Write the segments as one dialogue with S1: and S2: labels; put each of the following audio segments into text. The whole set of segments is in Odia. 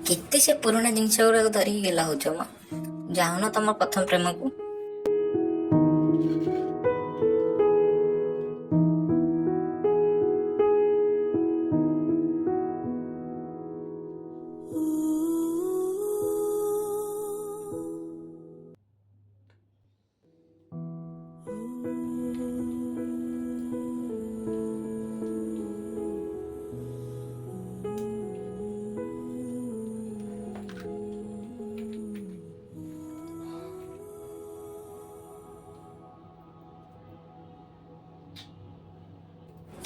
S1: କେତେ ସେ ପୁରୁଣା ଜିନିଷ ଗୁଡାକ ଧରିକି ଗେଲା ହଉଛ ମ। ଯାଉନ ତମ ପ୍ରଥମ ପ୍ରେମକୁ।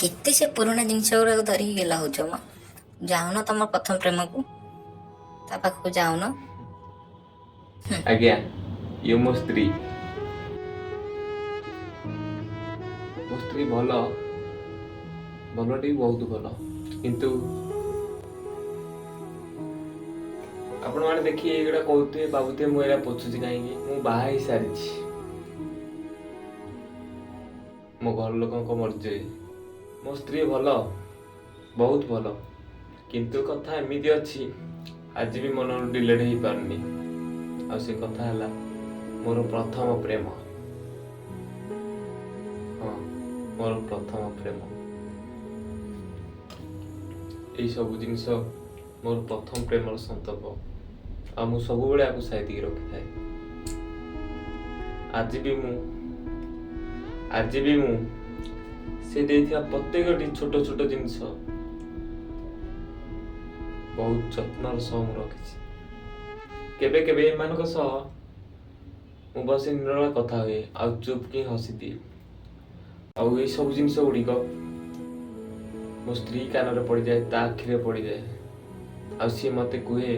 S1: କେତେ ସେ ପୁରୁଣା ଜିନିଷ ଗୁଡାକ ଧରିକି ଗେଲା ହଉଛ ମ। ଯାଉନ ତମ ପ୍ରଥମ ପ୍ରେମକୁ, ତା ପାଖକୁ ଯାଉନ।
S2: ଆଜ୍ଞା, ଇଏ ମୋ ସ୍ତ୍ରୀ। ମୋ ସ୍ତ୍ରୀ ଭଲ, ଭଲଟି ବହୁତ ଭଲ, କିନ୍ତୁ ଆପଣମାନେ ଦେଖି ଏଇଗୁଡ଼ା କହୁଥିବେ, ଭାବୁଥିବେ ମୁଁ ଏଇଟା ପୋଛୁଛି କାହିଁକି। ମୁଁ ବାହା ହେଇସାରିଛି ମୋ ଘର ଲୋକଙ୍କ ମର୍ଜିରେ। ମୋ ସ୍ତ୍ରୀ ଭଲ, ବହୁତ ଭଲ, କିନ୍ତୁ କଥା ଏମିତି ଅଛି ଆଜି ବି ମନରୁ ଡିଲେଟ୍ ହେଇପାରୁନି। ଆଉ ସେ କଥା ହେଲା ମୋର ପ୍ରଥମ ପ୍ରେମ। ହଁ, ମୋର ପ୍ରଥମ ପ୍ରେମ। ଏଇସବୁ ଜିନିଷ ମୋର ପ୍ରଥମ ପ୍ରେମର ସନ୍ତକ, ଆଉ ମୁଁ ସବୁବେଳେ ଆକୁ ସାଇତିକି ରଖିଥାଏ। ଆଜି ବି ମୁଁ ଆଜି ବି ମୁଁ ସେ ଦେଇଥିବା ପ୍ରତ୍ୟେକଟି ଛୋଟ ଛୋଟ ଜିନିଷ ବହୁତ ଯତ୍ନର ସହ ମୁଁ ରଖିଛି। କେବେ କେବେ ଏମାନଙ୍କ ସହ ମୁଁ ବସି ନିରଳା କଥା ହୁଏ ଆଉ ଚୁପ୍ କି ହସିଦିଏ। ଆଉ ଏଇସବୁ ଜିନିଷ ଗୁଡ଼ିକ ମୋ ସ୍ତ୍ରୀ କାନରେ ପଡ଼ିଯାଏ, ତା ଆଖିରେ ପଡ଼ିଯାଏ, ଆଉ ସିଏ ମୋତେ କୁହେ,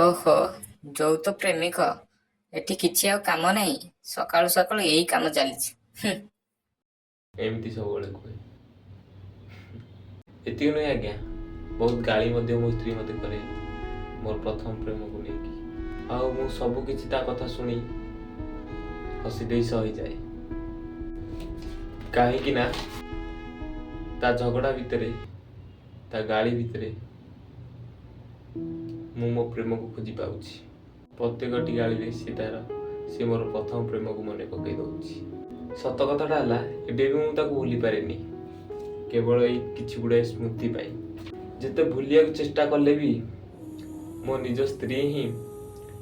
S1: ଓହୋ, ଯୋଉ ତ ପ୍ରେମିକ, ଏଠି କିଛି ଆଉ କାମ ନାହିଁ। ସକାଳୁ ସକାଳୁ ଏଇ କାମ ଚାଲିଛି। ହୁଁ।
S2: ଏମିତି ସବୁବେଳେ କୁହେ। ଏତିକି ନୁହେଁ ଆଜ୍ଞା, ବହୁତ ଗାଳି ମଧ୍ୟ ମୋ ସ୍ତ୍ରୀ ମୋତେ କରେ ମୋର ପ୍ରଥମ ପ୍ରେମକୁ ନେଇକି। ଆଉ ମୁଁ ସବୁ କିଛି ତା କଥା ଶୁଣି ହସି ଦେଇ ସହିଯାଏ, କାହିଁକି ନା ତା ଝଗଡ଼ା ଭିତରେ, ତା ଗାଳି ଭିତରେ ମୁଁ ମୋ ପ୍ରେମକୁ ଖୋଜି ପାଉଛି। ପ୍ରତ୍ୟେକଟି ଗାଳିରେ ସେ ମୋର ପ୍ରଥମ ପ୍ରେମକୁ ମନେ ପକେଇ ଦଉଛି। ସତ କଥାଟା ହେଲା, ଏବେ ବି ମୁଁ ତାକୁ ଭୁଲି ପାରେନି, କେବଳ ଏଇ କିଛି ଗୁଡ଼ାଏ ସ୍ମୃତି ପାଇଁ। ଯେତେ ଭୁଲିବାକୁ ଚେଷ୍ଟା କଲେ ବି ମୋ ନିଜ ସ୍ତ୍ରୀ ହିଁ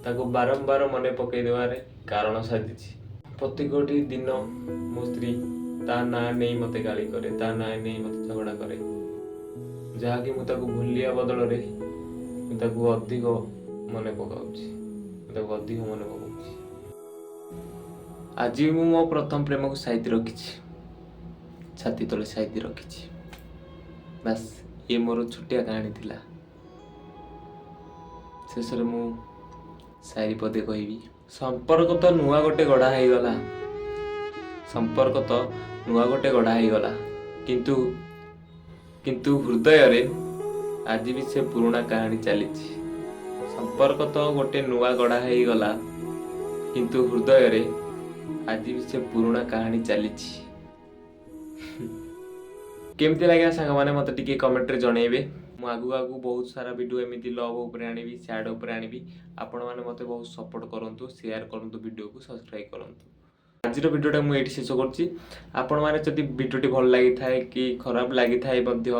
S2: ତାକୁ ବାରମ୍ବାର ମନେ ପକେଇ ଦେବାରେ କାରଣ ସାଜିଛି। ପ୍ରତ୍ୟେକଟି ଦିନ ମୋ ସ୍ତ୍ରୀ ତା ନାଁ ନେଇ ମୋତେ ଗାଳି କରେ, ତା ନାଁ ନେଇ ମୋତେ ଝଗଡ଼ା କରେ, ଯାହାକି ମୁଁ ତାକୁ ଭୁଲିବା ବଦଳରେ ମୁଁ ତାକୁ ଅଧିକ ମନେ ପକାଉଛି, ମୁଁ ତାକୁ ଅଧିକ ମନେ ପକାଉଛି। ଆଜି ବି ମୁଁ ମୋ ପ୍ରଥମ ପ୍ରେମକୁ ସାଇତି ରଖିଛି, ଛାତି ତଳେ ସାଇତି ରଖିଛି। ବାସ୍, ଇଏ ମୋର ଛୋଟିଆ କାହାଣୀ ଥିଲା। ଶେଷରେ ମୁଁ ସାଇରି ପଦେ କହିବି। ସମ୍ପର୍କ ତ ନୂଆ ଗୋଟେ ଗଢ଼ା ହେଇଗଲା, ସମ୍ପର୍କ ତ ନୂଆ ଗୋଟେ ଗଢ଼ା ହେଇଗଲା, କିନ୍ତୁ କିନ୍ତୁ ହୃଦୟରେ ଆଜି ବି ସେ ପୁରୁଣା କାହାଣୀ ଚାଲିଛି। ସମ୍ପର୍କ ତ ଗୋଟେ ନୂଆ ଗଢ଼ା ହେଇଗଲା, କିନ୍ତୁ ହୃଦୟରେ ଆଜି ବି ସେ ପୁରୁଣା କାହାଣୀ ଚାଲିଛି। କେମିତି ଲାଗିଲା ସାଙ୍ଗମାନେ, ମୋତେ ଟିକେ କମେଣ୍ଟରେ ଜଣେଇବେ। ମୁଁ ଆଗକୁ ଆଗକୁ ବହୁତ ସାରା ଭିଡ଼ିଓ ଏମିତି ଲଭ୍ ଉପରେ ଆଣିବି, ସ୍ୟାଡ୍ ଉପରେ ଆଣିବି। ଆପଣମାନେ ମୋତେ ବହୁତ ସପୋର୍ଟ କରନ୍ତୁ, ସେୟାର କରନ୍ତୁ, ଭିଡ଼ିଓକୁ ସବସ୍କ୍ରାଇବ୍ କରନ୍ତୁ। ଆଜିର ଭିଡ଼ିଓଟା ମୁଁ ଏଇଠି ଶେଷ କରୁଛି। ଆପଣମାନେ ଯଦି ଭିଡ଼ିଓଟି ଭଲ ଲାଗିଥାଏ କି ଖରାପ ଲାଗିଥାଏ ମଧ୍ୟ,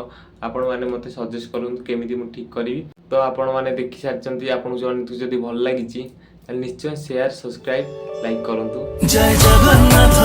S2: ଆପଣମାନେ ମୋତେ ସଜେଷ୍ଟ କରନ୍ତୁ କେମିତି ମୁଁ ଠିକ୍ କରିବି। ତ ଆପଣମାନେ ଦେଖି ସାରିଛନ୍ତି, ଆପଣଙ୍କୁ ଯଦି ଭଲ ଲାଗିଛି ତାହେଲେ ନିଶ୍ଚୟ ସେୟାର, ସବସ୍କ୍ରାଇବ୍, ଲାଇକ୍ କରନ୍ତୁ।
S3: ଜୟ ଜଗନ୍ନାଥ।